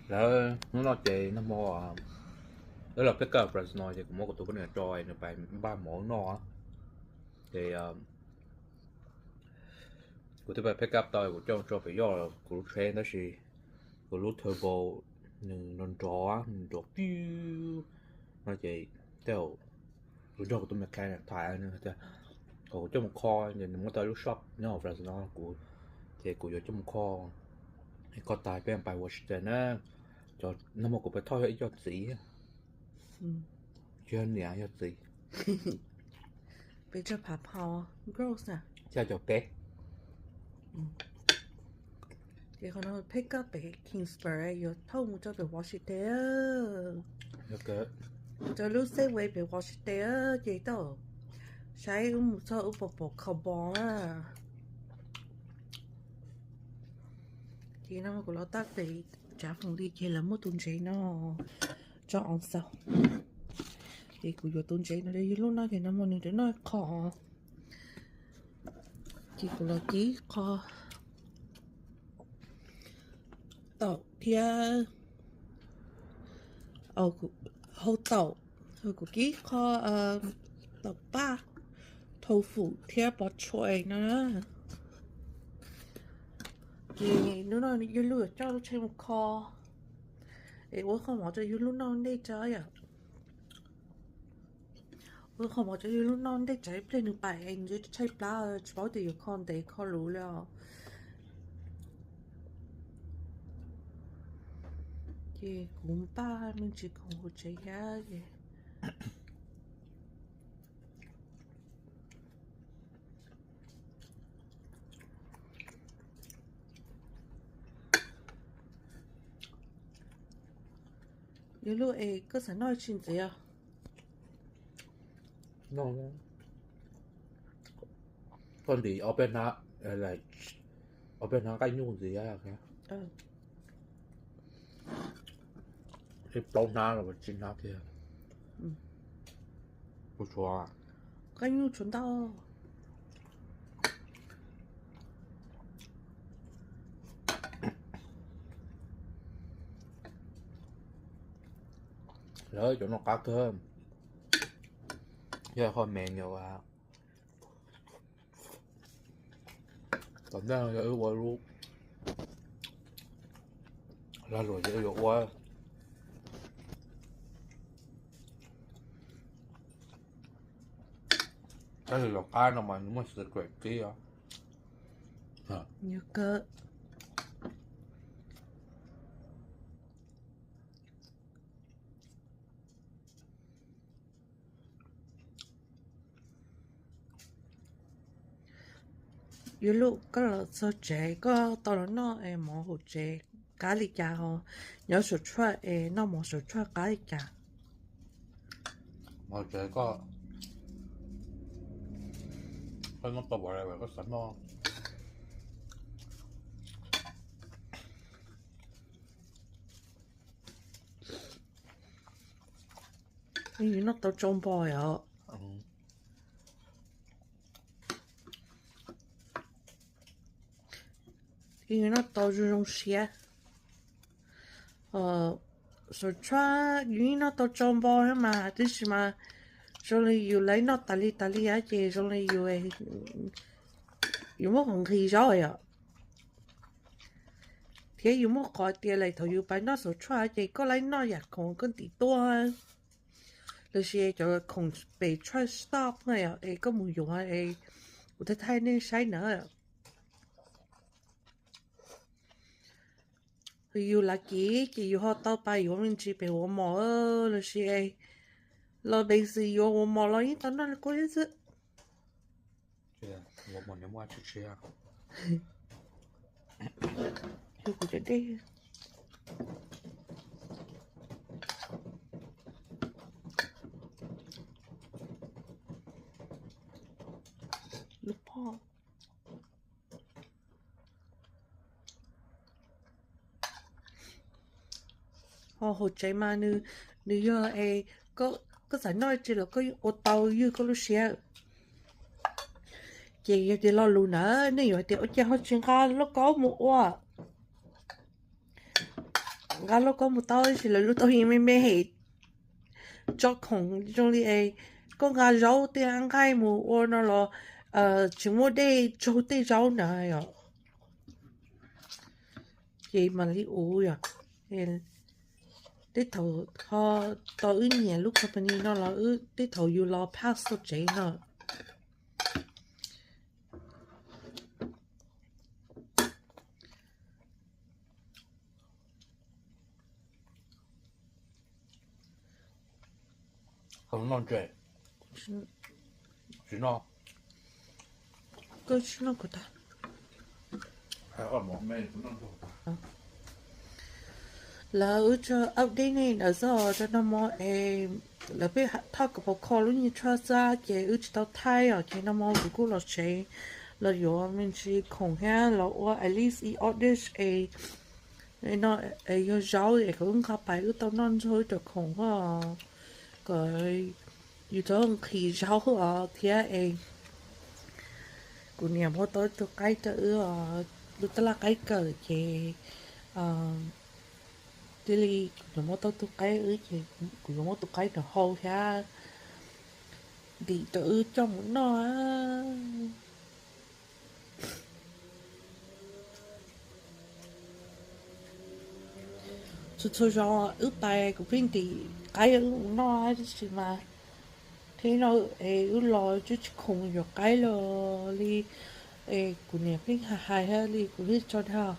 Lawv hnub no ces nag hmo wb los pick up Fresno ces kuv muab kuv tus poj niam tso nws pais npaj mov noj. Ces kuv twb pais pick up tau kuv coj tso pem yoj kuv lub tsheb tab sis kuv lub turbo nws nrov nrov nrov piu no ces tej zaum kuv nrog kuv tus mechanic tham nws tias kom kuv coj mus kho, ces nws muab tau lub shop nyob hauv Fresno kuv, ces kuv yuav coj mus kho. Kho tas peb pais Washington na. Cov nag hmo kuv pais thauj yog ib co txiv, yog niam yog txiv. Peb tso phav phau gross na. Xya caum peb. Ces qhov no peb koj pem Kingsburg yuav thauj mus rau pem Washington. Rau lub Safeway pem Washington ces tau saib wb mus txog wb pom pom cowboy na. Ces no kuv los tab pem tsav foom li ces lawv muaj tus ntsev no tso on xaus. Ces kuv yuav tus ntsev no, yog lub no ces no mas nws rau noj qho. Ces kuv los kib qho taum thiab hau taum, kuv kib qho taum paj, tofu thiab bok choy no. Ces hnub no yawg Luj yuav coj lub tsheb mus kho, es ua qhov mov rau yawg Luj noj ntej tso yom. Ua qhov mov rau yawg Luj noj ntej tso ib pliag nws pais es nws tshaib plab tsis paub tias yuav kho ntev kho luv li os. Ces kuv npaj me ntsis khoom hauv tsev thiab ces Yog lub es koj xav noj tsis ntxiv os? Koj ntim ob peb hnab, ob peb hnab nqaij nyuj ntxiv, plaub hnab los tsib hnab kiag. Kuv tshuav nqaij nyuj tshuav ntau. Lawv cov no qab kawg, yog qho me nyuam tom ntej yog wb ua lub lag luam ces yuav ua. Tab sis los qab no mas nws muaj secret kib os. Yog lub koj los txog tsev koj tau los noj es mov hauv tsev qab li cas os? Nyob saum tshuaj es noj mov saum tshuaj qab li cas? Mov tsev koj, koj noj tau whatever koj xav noj. Noj tau tsau npo os. Noj tau zoo zoo siab. Saum tshuaj yus noj tau tsau npo thiab mas tab sis mas zoo li yus laiv noj tas li tas li ces zoo li yus, yus muaj qhov nqhis zaub yom. Thiab yus muaj qhov tias lawm thaum yus pais noj saum tshuaj ces koj laiv noj yam khoom koj ntim tuaj, los sis cov khoom pem tshuaj stop na yom, es koj mus yuav es kuv thaij thaij nej saib na. Yus lav kiv ces yus ho tau pais yuav me ntsis pem ua mos los sis los peev xwm yuav ua mos los yeej tau noj li kuj ib xwb. Kuv cov dej. Lub pob. Ho hauv tsev mas nws, nws yog es koj xav noj tsi los koj ua tau ywj koj lub siab. Ces yog tias lo lus na nej yuav hais tias ua cas ho tsis nqa lauj kaub mus ua? nqa lauj kaub mus tau tab sis lawv lub taub hau me me es tso khoom zoo li es koj nqa zaub tej nqaij mus ua no los tsis muaj dej tsaug tej zaub ntawd yom. Ces mam li ua yom. Tej thaum ho tau wb nyiam lub company no los tej thaum yus los pass txog tsev no. Tsis noj. Koj tsis noj kuv tag. Lawv wb tso update nej ntawd xwb os, rau nag hmo es lawv pheej thauj kaus pos kho lub nyuag tshuaj xwb ces wb tsis tau thaij os. Ces nag hmo kuv kuj los tsev los yuav me ntsis khoom thiab los ua at least ib ob dish es no es yog zaub es kom wb nqa pais wb tau noj ntxuag wb cov khoom os, kom yus tau nqhis zaub os thiab es kuv niam muab tau ib tug qaib rau wb, lub tab laj qaib kawm ces thiaj li kuv niam muab tau tus qaib wb ces kuv yuav muab tus qaib rau hau thiab ntim rau wb coj mus noj. Txhua txhua zaus wb pais kuv pheej ntim qaib wb mus noj tab sis mas qhib no es wb los twb tsis khoom yuav qaib los li. Es kuv niam pheej hais hais thiab li kuv thiaj tso dag.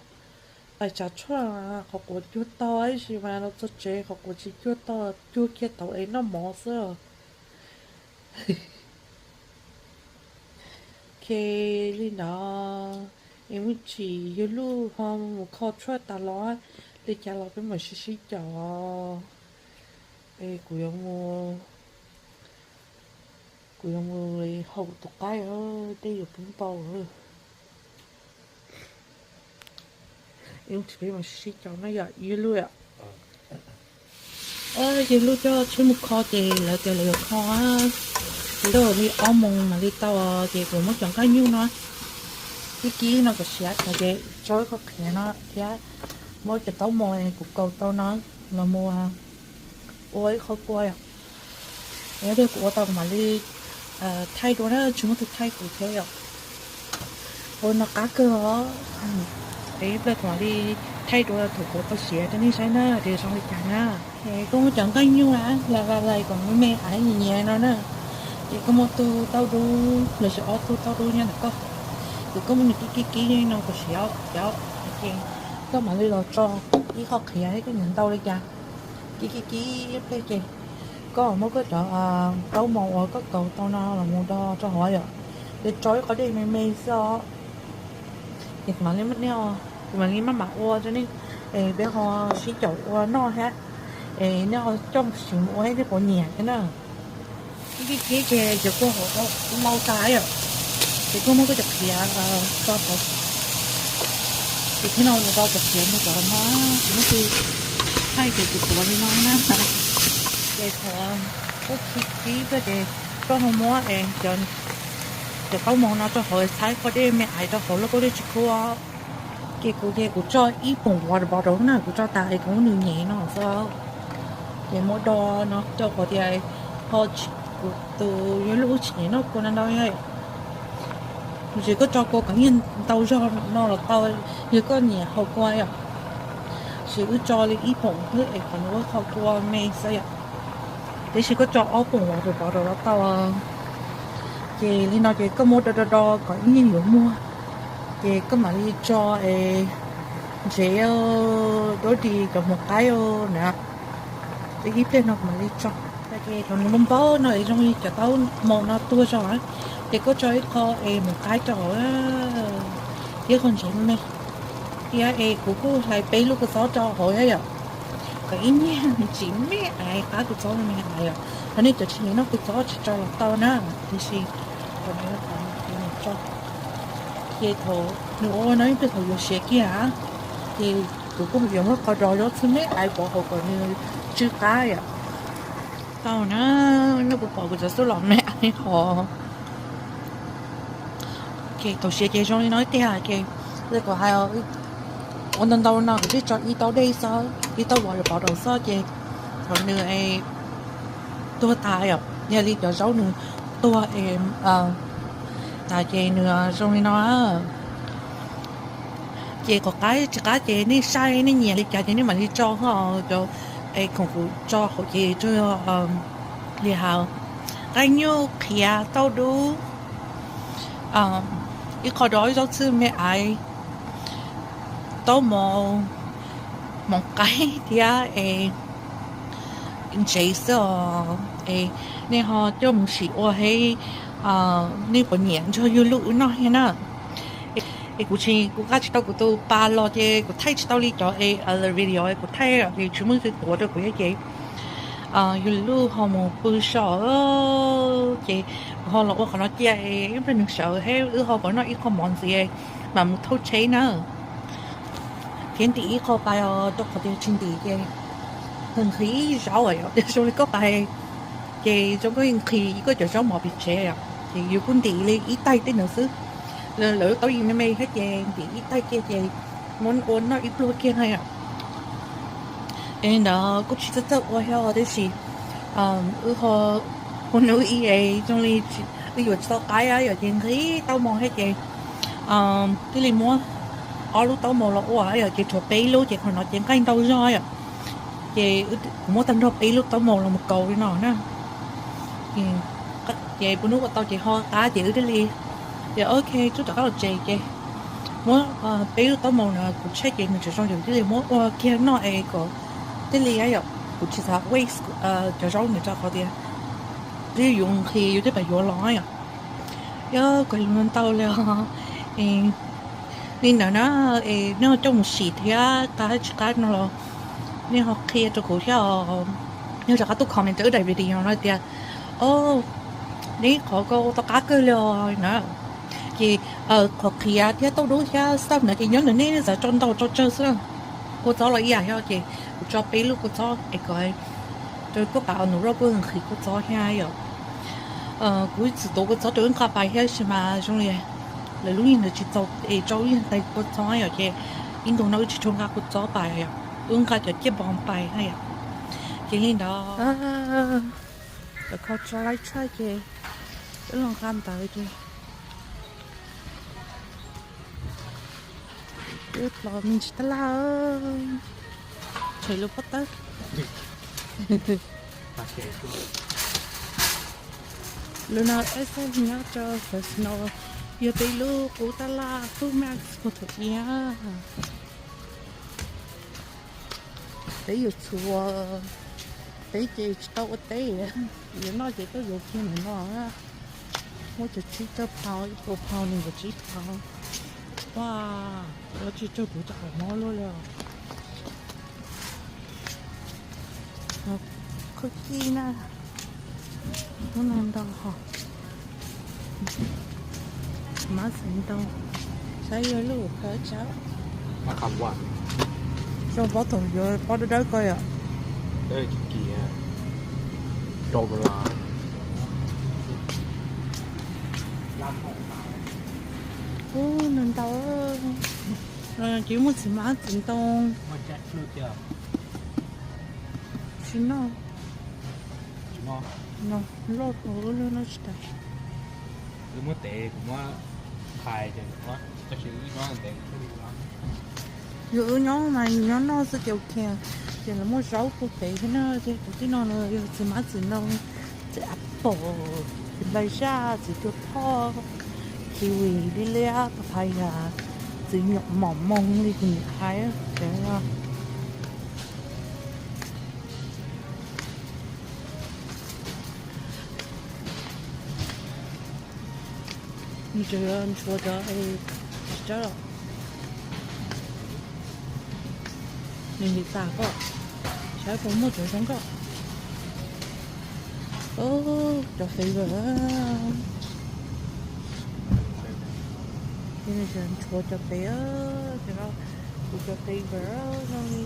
Pais tsav tshuaj qhov quav cuag tog tab sis mas los txog tsev qhov quav tsis cuag tog, cuag kiag tau es noj mov xwb. Ces li ntawd es muaj tsis yog luj ho mus kho tshuaj tas los li cas los peb mam sib sib caum. Es kuv yuav mus, kuv yuav mus hau tus qaib tej yuav pub npau. Peb mam sib sib caum no yog yog luj, yog luj coj tsheb mus kho ces lawv tias lawv yuav kho ntuj li ob moos mam li tau ces kuv muab cov nqaij nyuj no kib kib no kom siav tas ces tso ib qho qhiav no thiab muab cov taub hmoov kuv kaus tau no los mus ua ib qho kua yom. Yog tias kuv ua tau kuv mam li thaij dua na, tsis muaj tus thaij kuv thiab yom. Ua no qab kawg os. Ib pliag kuv mam li thaij dua thaum kuv tau siav rau nej saib na tias zoo li cas na. Koj muab cov nqaij nyuj na la la lais kom me me aiv nyias nyias no na. Ces koj muab tus taub dub los sis ob tug taub dub nyob ntawm koj, ces koj muab nws kib kib kib no kom siav os, ces koj mam li los tso ib qho qhiav thiab koj nyiam ntau li cas. Kib kib kib ib pliag ces koj muab koj cov taub hmoov uas koj kaus tau no los mus do rau hauv yom. Ces tso ib qho dej me me xwb os. Ces kuv mam li, kuv mam li maj mam ua rau nej es peb ho sib caum ua noj thiab. Es nej ho coj mus sim mus ua thiab nej puas nyiam thiab na. Kib kib kib ces cov kua hauv tau lau tas yom. Ces koj muab koj cov qhiav tso hauv. Ces thiab no mus rau cov qhiav mus rau no, ces muab tus thaij ces kuv tuav li no na. Ces thaum koj kib kib koj ces koj ho muab cov taub hmoov no rau hauv, txhab qho dej me aiv rau hauv lub kaub dej tsis khub. Ces kuv ces kuv tso ib poom water bottle na, kuv tso tas es kuv muab nws nyem no xwb. Ces muab do no rau qhov tias ho kuv tus yog luj wb tsis nyiam noj kua ntau ntau. Tab sis koj tso kua kom nyiaj ntau zog no los tau, yog koj nyiam haus kua yom. Tab sis wb tso li ib poom xwb es kom nws ua qho kua me xwb yom. Tab sis koj tso ob poom water bottle los tau. Ces li no ces koj muab do do do kom ib nyuag yuav muag. Ces koj mam li tso es ntsev, duab dis, cov hmoov qaib na. Ces ib pliag no kuv mam li tso. Ces thaum nws npau npau no es zoo li cov taub hmoov no tuag zog, ces koj tso ib qho es hmoov qaib rau hauv, ib qho ntsev me me. Thiab es kuv kuj hlais peb lub kua txob rau hauv thiab yom. Kom ib nyuag tsis me aiv, qab kua txob me me aiv yom. Ho nej cov tsis nyiam noj kua txob tsis tso los tau na, tiam sis kom nws tso. Ces thaum nws ua no ib pliag thaum yuav siav kiag, ces kuv kuj yuav muab qhov dos zaub txhwb me aiv pov hauv kom nws tsw qab yom. Tau na, nej puas pom kuv cov xub los me aiv hov. Ces thaum siav ces zoo li no tiag ces, kuv hais, Ua ntau ntau no kuv thiaj tso ib taub dej xwb, ib taub water bottle xwb ces thaum nws tuag tas yom, yog li cov zaub nws tuag es tas ces nws zoo li no. Ces qhov qab tsis qab ces nej saib nej nyiam li cas ces nej mam li tso ho cov, es khoom kuv tso hauv ces li hauv, qaij nyuj, qhiav, tauj dub, ib qho dov zaub txhwb me aiv, taub mov, hmoov qaib thiab es ntsev xwb os. Es nej ho coj mus sim ua thiab, nej puas nyiam nrog yus lub wb noj thiab na. Es kuv tsis, kuv nqa tsis tau kuv tus pas los ces kuv thaij tsis tau li cov video kuv thaij ces tsis muaj leej twg tuav rau kuv thiab ces yus lub ho mus pw so ces kuv ho los ua qhov no cia es ib pliag nws sawv thiab wb ho pom noj ib qho mov ntxiv mam mus thauj tsheb na. Thiab ntim ib qho pais os, rau qhov tias tsis ntim ces nqhis zaub yom, zoo li koj pais ces zoo koj nqhis koj cov zaub mov pem tsev yom, ces yus kuj ntim li ib taig tej ntawd xwb. Lawv taub yim me me thiab ces ntim ib taig kiag ces muab ua noj ib pluag kiag na yom. Es ntawd kuj tsis txawj txawj ua thiab tab sis wb ho ua nub i zoo li wb yuav tsis tau qaib yom ces nqhis taub mov thiab ces thiaj li muab ob lub taub mov los ua yom, ces tshuav peb lub ces qhov no ces nqaij ntau zog yom. Ces kuv muab tag nrho peb lub taub mov los mus kaus li no na. Ces puas hnub ua tau ces ho qab ces wb thiaj li tias ok, tsum rov qab los tsev ces muab peb lub taub mov no kuv tshaib ces nws tseem zoo ces thiaj li muab ua kiag noj es kom thiaj li yom, kuv tsis xav waste cov zaub ntawd rau qhov tias twb yuav nqhis yus twb pab yuav los yom. Yog kuv lus ntau li os. Li ntawd na, es nej coj mus sim thiab qab tsis qab no los nej ho qhia rau kuv thiab os. Nej rov qab tuaj comment rau wb daim video no tias o, neb qhov ko ua tau qab kawg li os na. Ces qhov qhiav thiab tauj dub thiab stuff ntawd ces nyob ntawm nej xav tso ntau tso tsawg xwb. Kua txob los ib yam thiab ces kuv tso peb lub kua txob es kom rau koj pais ua nus rau kuj nqhis kua txob thiab yom. Kuv txiv tuav kua txob rau wb nqa pais thiab sis mas zoo li lawv lub yeej ntawd tsis txaus es tso wb yeej tais kua txob yom ces ib ntus no wb tsis tshua nqa kua txob pais yom, wb nqa cov ciaj npoo pais na yom. Ces li ntawd, cov kho tso laib tshaj ces wb los nqa ntawd ces wb los me ntsis tab laj, tshem lub pob tawb. Lub no es nyob rau Fresno, yog peb lub qub tab laj Food Max puag thaum ub. Peb yuav txhuav, peb ces tsis tau ua teb, yuav noj ces tuaj yuav kiag ntawm no. Muab cov tsib caug pound, ib puas pound nees nkaum tsib pound. Ua, ua tsis raug kuv cov qhov mob luaj li os. Khaub kij na, ub no ntau hos. Mab xeev ntoo, saib yog lub khaws tsawb. Zoo pob thaum yuav pob dawb dawb ko yom. Ub, ntau ntau. Ces muaj txiv mab txiv ntoo. Tsis noj. No, loj tau loj no tsis tas. Yus wb nyob mas yus nyob noj xwb ces ok, ces lawv muaj zaub puag pem thiab na, ces kuv tij no yog txiv mab txiv ntoo, txiv apple, txiv nplaig zaj, txiv cua thoj, kiwi, liab liab, papaya, txiv nyom mom moos li kuv niam hais. Nws tseem yuav nchuav cov tsis tsawb los, nws ntim tas koj, saib puas muaj cov zoo koj. Cov flavor, nws tseem nchuav cov pem, cov no kuv cov flavor zoo li,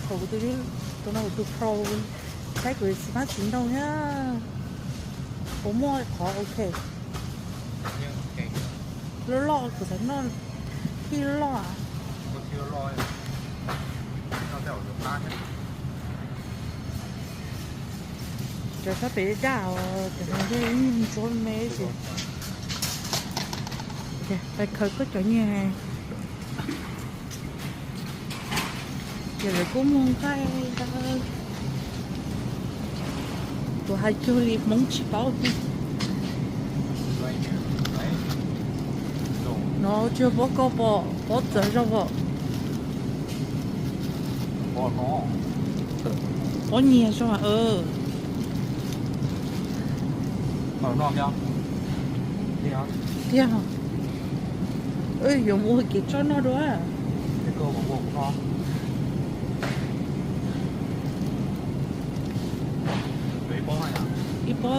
thaum kuv tus, tus no kuv tus pro, saib kuv txiv mab txiv ntoo thiab, puas muaj qhov ok. Loj loj kuv xav noj, kij loj loj. Cov sab pem daj daj os, cov no yeej ntsuab me xwb. Pais khaws koj cov nyiaj. Ces lawv kuj muag nqaij ntawd. Kuv hais cuag li Hmoob tsis paub tiag. No tsis yog pob koj pom, pob txawv zog pom. Pob nyiag zog. Tiag. Yuav mus ua kev tso noj dua. Ib pob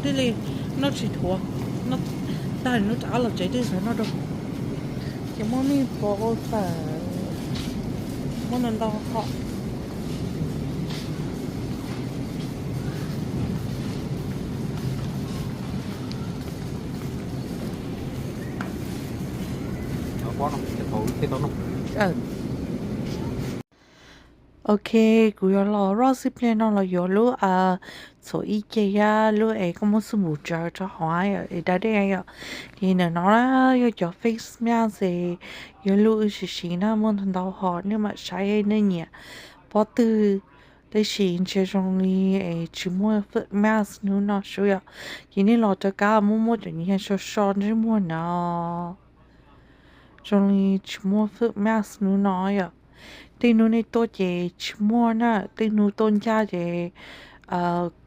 thiaj li noj tsis thuav, noj tag noj rov qab los tsev twb xav noj dua. Ces muaj me pos ua fawm, muaj ntau ntau hom. Ok, kuv yuav los roj xwb, pliag no los yuav lub txhuam ib ce thiab lub es koj muab xub npum tsaws rau hauv es da dej yom. Ces ntawm no yog cov face mask es yog lub wb siv siv na, muaj ntau ntau hom, nej mam saib nej nyiam pob twg. Tab sis ntsia zoo li es tsis muaj face mask hnub no sub yom. Ces nej los rov qab muab muab cov nyiaj so so ntsej muag no. Zoo li tsis muaj face mask hnub no yom. Tej hnub nej tuaj ces tsis muaj na, tej hnub tuaj ncaj ces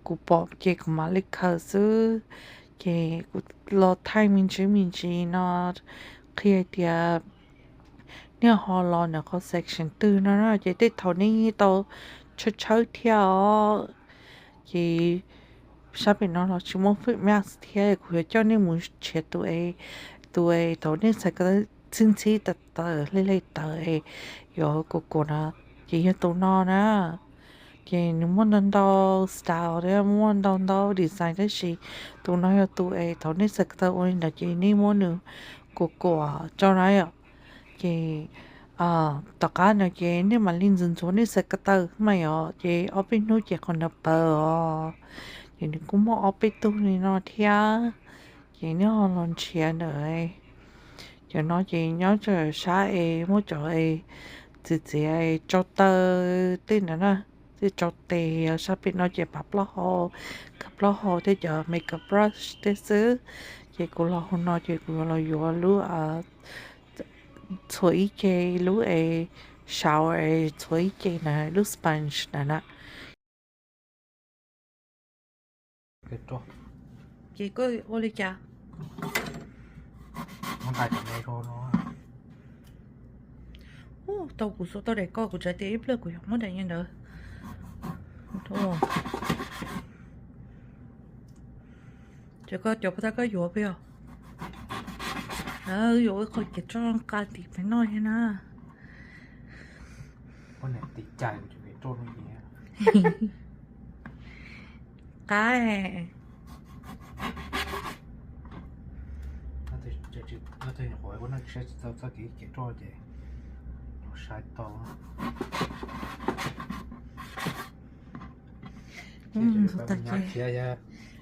kuv pom ces kuv mam li khaws xwb. Ces kuv los thaij me ntsis me ntsis no qhia tias nej ho los ntawm qhov section twg no na, ces tej thaum nej yeej tau tshawb tshawb thiab os. Ces sab pem no los tsis muaj face mask thiab, kuv yuav coj nej mus nrhiav tus es, tus es thaum nej txhais ko taw ntxhib ntxhib tawm tawm hle hle tawm es yuav kuv kuam no, ces yog tus no na. Ces nws muaj ntau ntau style thiab muaj ntau ntau design, tab sis tus no yog tus es thaum nej txhais ko taw ua li ntawd ces nej muab nws kuam kuam tso na yom. Ces tom qab no ces nej mam li ntxuav ntxuav nej txhais ko taw mas yom, ces ob peb hnub ces qhov ntawd pawv os. Ces nws kuj muaj ob peb tug li no thiab. Ces nej ho los nrhiav ntawm cov no ces nyob rau sab es muaj cov es txiv txiav tsau taw tej ntawd na, tej tsau tes, sab pem no ces pav plaub hau, khaws plaub hau thiab cov makeup brush tej xwb. Ces kuv los hauv no ces kuv yuav los yuav lub txhuam ib ce, lub es shower es txhuam ib ce na, lub sponge na na. Ces koj ua li cas? Ub, tau kuv xuas tau daim ko, kuv tsav tias ib pliag kuv yuav muab daim nyiaj ntawd. Ces koj cov pab tab koj yuav peb os. Yuav ua qhov kev tso nqa tim peb noj thiab na. Qab. Txoj kev kev roj ces saib tau.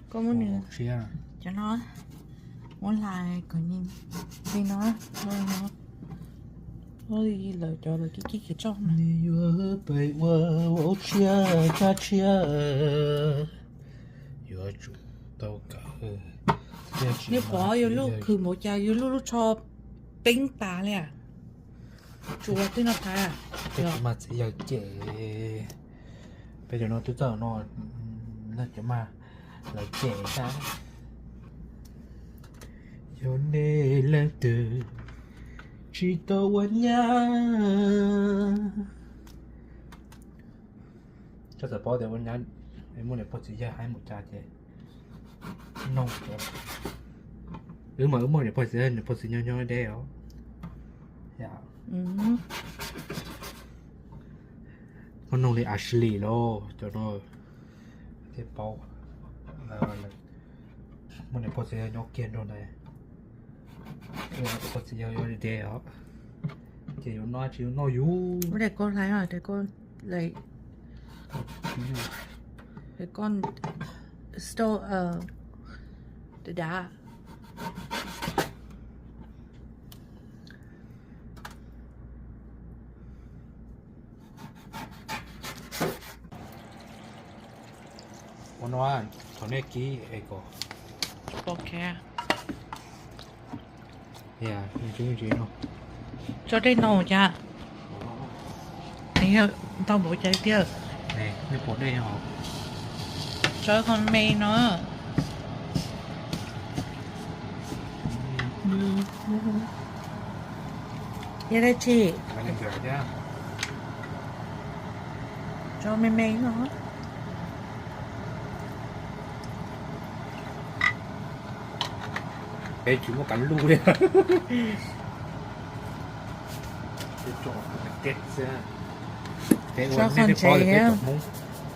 Koj muab nws, cov no muab hlais kom li no, lawv cov lawv kev kev roj na. Nws yuav pais ua ua tshiab cab tshiab, yuav tsum tau kawm. Nej pom yus lub khwv npaum cas, yus lub lub tsho peeb tas li. Tsuas tej no tas. Peb tsis mas txiv yawg cem, peb cov no twb txawj no, cov mas lawv cem tas. Yog nej leej twg tsis tau ua nyab. Koj txawm paub tias ua nyab muaj niam pog txiv yawg hais mus cas ces noog. Wb mas wb muaj niam pog txiv yawg, niam pog txiv nyob nyob deb os. Koj noog li Ashley los cov no thiaj paub. Muaj niam pog txiv yawg nyob kiag nrog ntawd. Niam pog txiv yawg nyob deb os. Ces yuav noj tsis yuav noj yus. Ua daim koj hlais, daim koj hlais, daim koj stove, daim dav. Ua no, thov nej kib es kom pom kiag. Tso dej no cas ntau npaum cas tiag. Tso qhov me no. Yog dab tsi? Tso me me no. Peb tsis muaj kav luj li. Peb ua nej tej pov peb cov Hmoob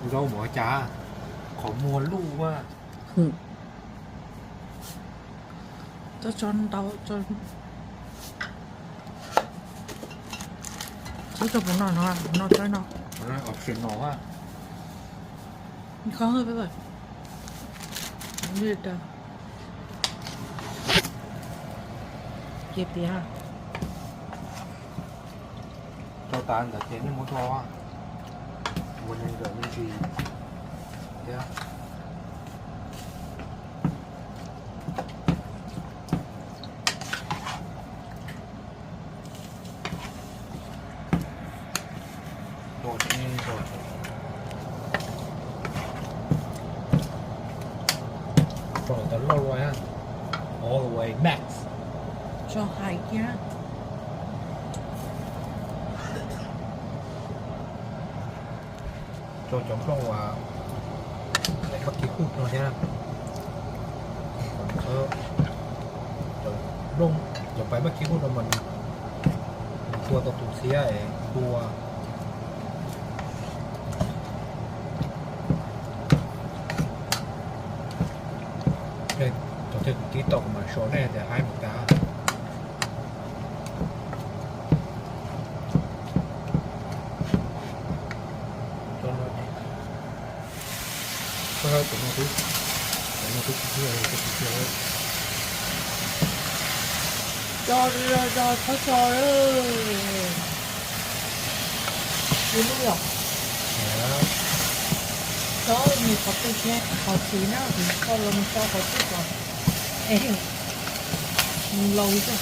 ua zaub mov cas qhov muag luj a. Tso ntau, tso puv no no, no tso no. Optional a. Qhov ces tias rau tas ntawd ces nej muab rau ua neeg ntawm me ntsis thiab. Rau lawm tas loj loj, all the way max. Tso hais kiag. Tso cov nplooj uas pais mab kib hub no thiab. Cov nplooj, cov pais mab kib hub no mas nws tua tau tus ntxhiab es tua. Cov twg kib tau kuv mam sau nej tias haib mus tas. Tus no twb, tus no twb tsis tiag, twb tsis tiag. Tso, tso, tso, txhob tso. Ib lub yom. Tso nws qhov twg thiab qhov tid na, kuv tso los mus tso qhov twg kom es laus xwb.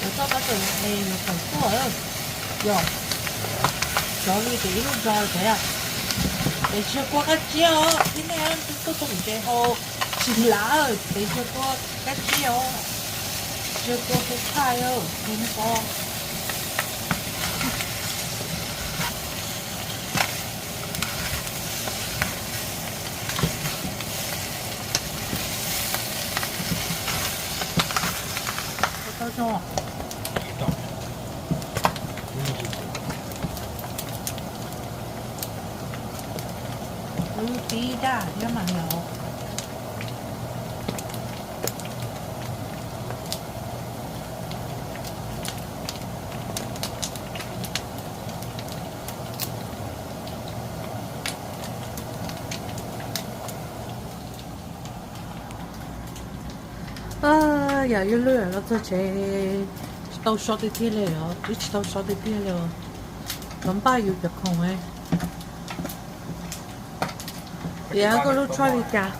Cov txoj kab tes no es yuav txeem tuaj, yog cov li ces ib lub zog pem, pem tsis yog kua qab tsiab os, ib nej tuaj txog pem tsev hauv tsis lav, pem tsis yog kua qab tsiab os, tsis yog kua hu thaj os, hu neb pov. Tau zoo. Wb tib daj thiab mas yog. Yog ib lub los txog tsev tsis tau so tiag tiag li os, twb tsis tau so tiag tiag li os. Los npaj yus cov khoom. Tias koj lub tshuaj li cas?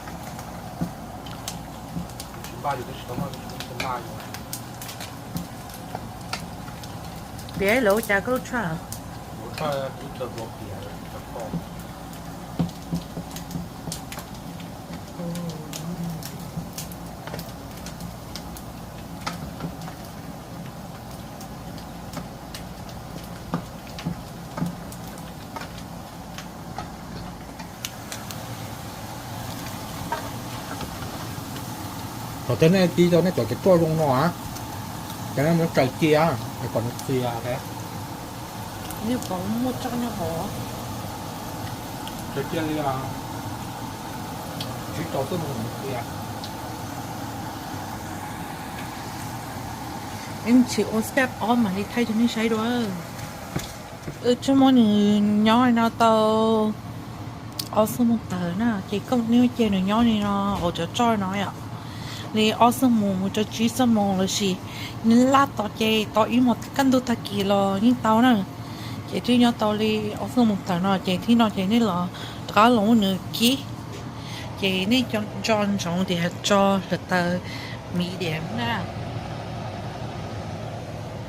Tias lawv ua cas koj lub tshuaj? Thaum twg nej ci tau nej cov kev ruaj zoo no, ces nej muab tsaws cia es kom nws txias thiab. Nws kom muaj tsob nyob hauv. Tsaws cia li, tsis tau xwb mus txias. Tsis ua step ob mam li thaij rau nej saib dua. Wb twb muab nws nyob no tau ob xuab moos tawm na, ces koj muab cia nws nyob li no hauv cov tsoj no yom, li ob xuab moos mus rau tsib xuab moos lossis nws laj tos ces tos ib hmos kaj ntug tag kis los yeej tau na. Ces twb nyob tau li ob xuab moos tawm no ces thib no ces nej los rov qab los muab nws kib. Ces nej tso ntsoov tias tso hluav taws medium na.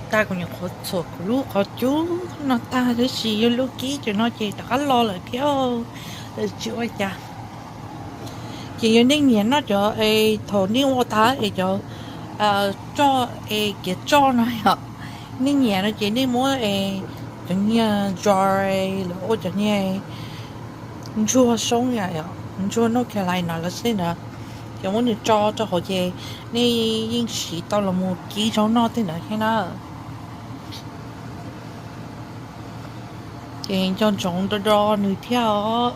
Tag kuv nyuam qhuav txhuam kuv lub qhov cub no tag tab sis yog lub kib cov no ces rov qab lo lawm thiab, tsis ua cas. Ces yog nej nyiam noj cov es thaum nej ua tag es cov tsoj es kiav tsoj no yom, nej nyiam no ces nej muab es cov niag jar lawv ua cov niag ntsuag soob yom, ntsuag North Carolina lawv xwb na, ces muab nws tso rau hauv ces nej yeej siv tau los mus kib zaub noj tej ntawd thiab na. Ces nco ntsoov do do nws thiab os.